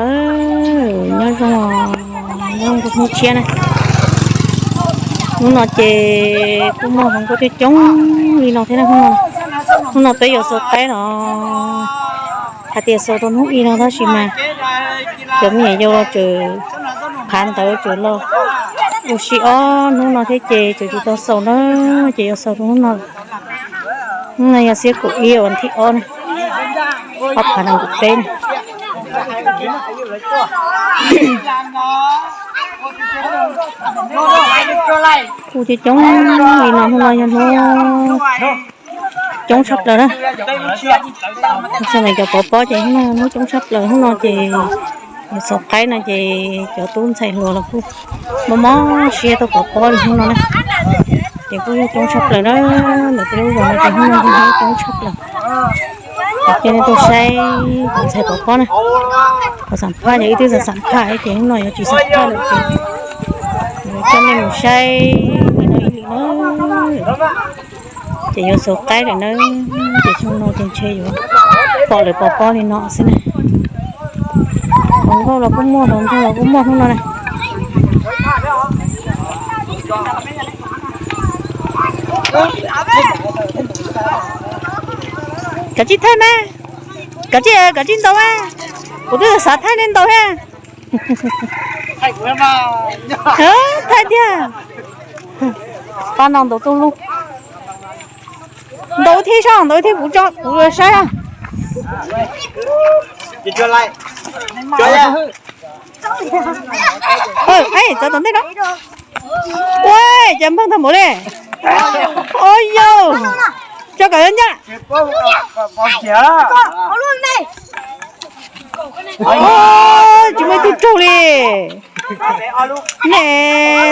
Nyob zoo, nyob zoo hnub tshiab na. Hnub no ces kuj muaj hluas nkauj coob coob li no thiab na. Hnub no peb yuav xaus qaib no, hais tias xaus rau hnub ib no tab sis mas cov me nyuam yaus los tseem phav ntawv tseem los ua si ob hnub no thiab ces tseem tsis tau xaus na, ces yuav xaus rau hnub no. Hnub no yog xiab kaum ib uas thib ob na, ob phav nees nkaum peb na. Kuj coob coob li no, hnub no yog hnub coob tshaj plaws na. Txog ntawm cov pov pob ces hnub no hnub coob tshaj plaws, hnub no ces yuav xaus qaib no ces cov tub ntxhais hluas los kuj mob mob siab tuaj pov pob li hnub no na. Ces kuj yog coob tshaj plaws na, ntawm peb lub zos no ces hnub no kuj yog coob tshaj plaws. Ces cia nej tuaj saib kuv ntxhais pov pob na, kuv xam phaj ces wb twb xam xam phaj ces hnub no yuav tsis xam phaj lawm ces yuav coj nej mus saib li no ib li na. Ces yuav xaus qaib lawm na, ces xyoo no ces ntshe yuav pom lawv pov pob li no xwb na. Hluas nkauj los kuj muaj, hluas nraug los kuj muaj hnub no na. Kav tsij thaij mas, kav tsij, kav tsij ntaus mas, kuv twb xav thaij nej ntaus thiab. Thaij tiag. Pab no ntaus tuj lug. Ntaus thiab soj, ntaus thiab kuv tso kuv saib. Txawv tom ntej no. Ua cas npawg ntag npaum li. Ua yau, tso kom ncaj. Tsis muaj ib tug raug li. Ne,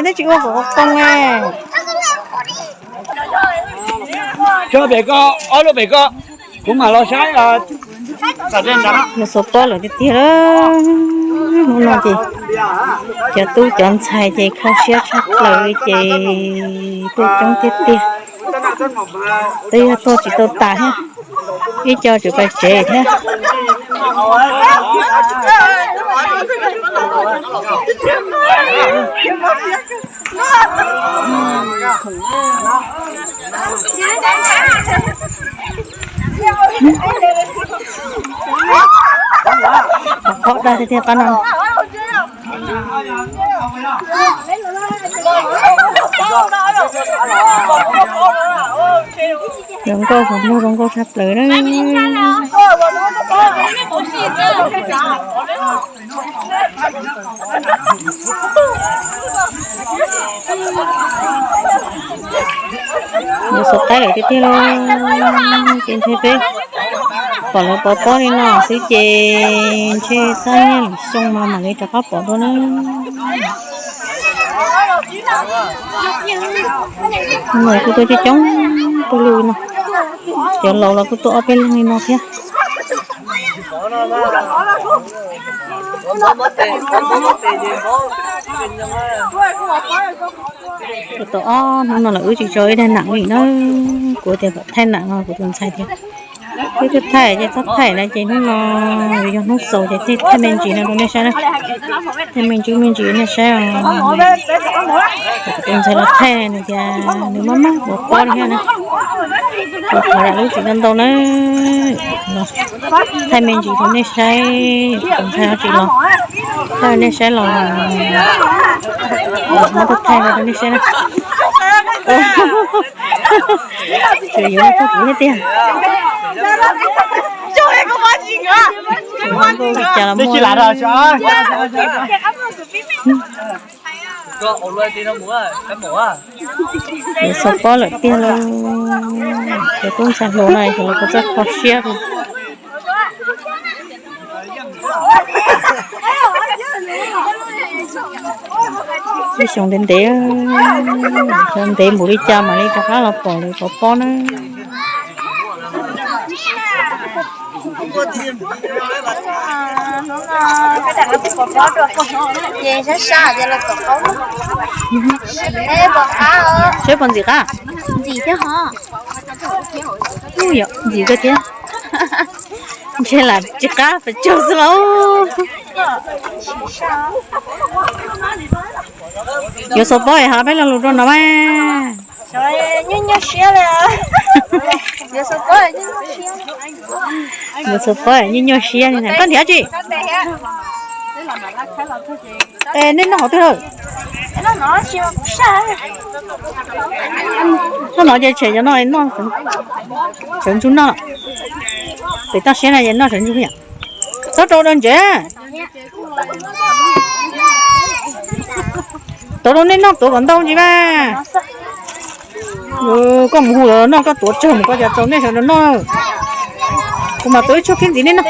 twb tsis ua kom qoo ne. Tso pem ko, ob lub pem ko, kuv mam los saib. Yuav xaus pob lawm tiag tiag lawm. Hnub no ces cov tub cov ntxhais ces kho siab tshaj plaws li ces tuaj coob tiag tiag. Twb yog tuaj tsis tau tas thiab, ib co tseem pais tsev thiab. Pov pob dag tiag tiag qab no. Zoo nkauj, hluas nraug zoo nkauj tshaj plaws na. Yuav xaus qaib lawm tiag tiag lauj. Ces ntshe peb pom lawv pov pob li no xwb ces ntshe xab niaj lwm xyoo mas mam li rov qab pom dua na. Hnub no kuj tuaj coob coob tuaj lug li no, cov laus los kuj tuaj ob peb leeg li no thiab. Tau ob hnub no los wb tsis tso ib daig nam li na, kuv tias kom thaij nam no kuv tus ntxhais tias wb twb thaij ces txhob thaij na, ces hnub no yog hnub xaus ces thiaj thaij me ntsis no rau nej saib na. Thaij me ntsis me ntsis nej saib os. Tus ntxhais los thaij nws tias nws maj maj pov pob li thiab na. Kuv thov zam lub txim ntau ntau na. Thaij me ntsis rau nej saib, tus ntxhais no tsis los thaij nej saib los, muab tuaj thaij rau nej saib na. Tseem yuav muaj txog kuv thiab tiag. Li cas los muaj. Yuav xaus pob lawm tiag lauj. Cov tub ntxhais hluas no xyov lawv puas txawj kho siab li. Ib xyoo ntev ntev, xyoo ntev npaum li cas mam li rov qab los pom lawv pov pob na. Ces sab sab ces los tom qaub. Saib puas ntxim qab? Ntxim thiab hov. Ntxim kawg thiab. Ntshe lam tsis qab pes tsawg xwb lauj. Yuav xaus pob es ho peb lo lus rau no mas. Yuav xaus pob nyuaj nyuaj siab li na. Koj nrhiav tsi? Nej noj qhov twg lawm? Noj no ces tshem cov no noj, sawv ntsug noj. Pem toj siab no ces noj sawv ntsug yom. Txhob rau dua ntsev. Tuav rau nej noj, tuav kom ntau ntsis mas. Koj mus hu lawv noj, koj tuav tsawg mus koj cov txaus nej sawv daws noj. Kuv mam tuav ib tshuaj kiag ntxiv nej noj.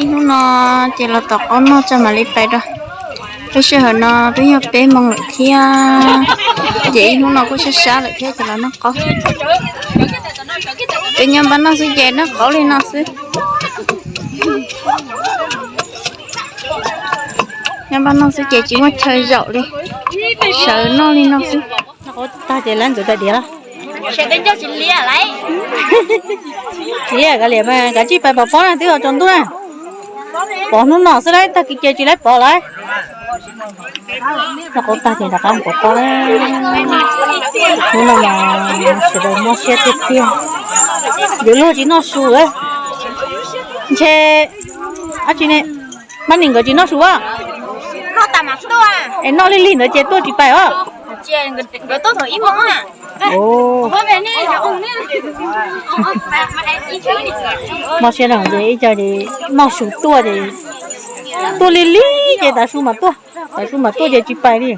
Ib hnub no ces los tom qab noj tso mam li pais rau. Lub sij hawm no twb yog peb moos lawm thiab, ces ib hnub no kuj sab sab lawm thiab ces los noj qaub. Ces nyob npaj noj xwb ces noj qaub li no xwb. Nyob npaj noj xwb ces tsis muaj chaw zaum li, sawv noj li no xwb. Noj qaub tag ces lawv ntxuav cov diav lawm. Tsis liam kav liam mas kav tsij pais pov pob na, twb yuav tsaus ntuj na. Pov hnub no xwb lawm, tag kis ces tsis laib pov lawm. Noj qaub tag ces rov qab mus pov pob. Hnub no mas sawv daws mob siab tiag tiag. Yuav luag tsis noj su lawm. Ntshe dab tsi ne, Mab Nis nkawd tsis noj su a? Es noj lig lig ntawd ces tuaj tsis pais os. Mob siab no ces ib co ces noj su tuaj ces tuaj lig lig ces tav su mam tuaj, tav su mam tuaj ces tsis pais li.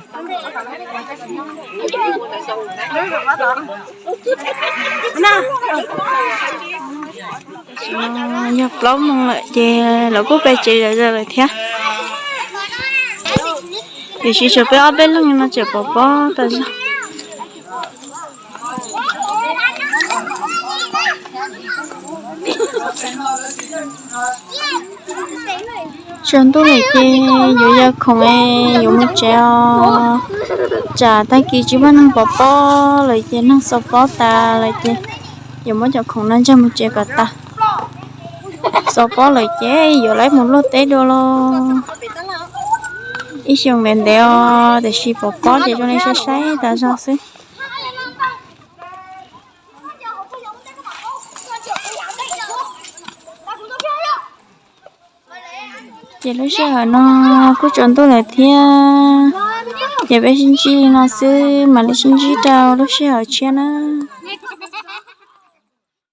Yog plaub moos lawm ces lawv kuj pais tsev zom zaws lawm thiab. Tiam sis tshuav peb ob peb leeg no tseem pov pob tas zog. Tsaus ntuj lawm ces yuav ya khoom, yuav mus tsev os. Tsam tag kis tsis muaj neeg pov pob lawm ces neeg xaus pob tas lawm ces yuav muab cov khoom no ntsaig mus tsev kom tas. Xaus pob lawm ces yuav laib mus luaj teb dua los. Ib xyoos ntev ntev os, tiam sis pov pob ces zoo li saib saib tas zog xwb. Ces lub sij hawm no kuj tsaus ntuj lawm thiab, ces peb sib ntsib li no xwb, mam li sib ntsib rau lub sij hawm tshiab na.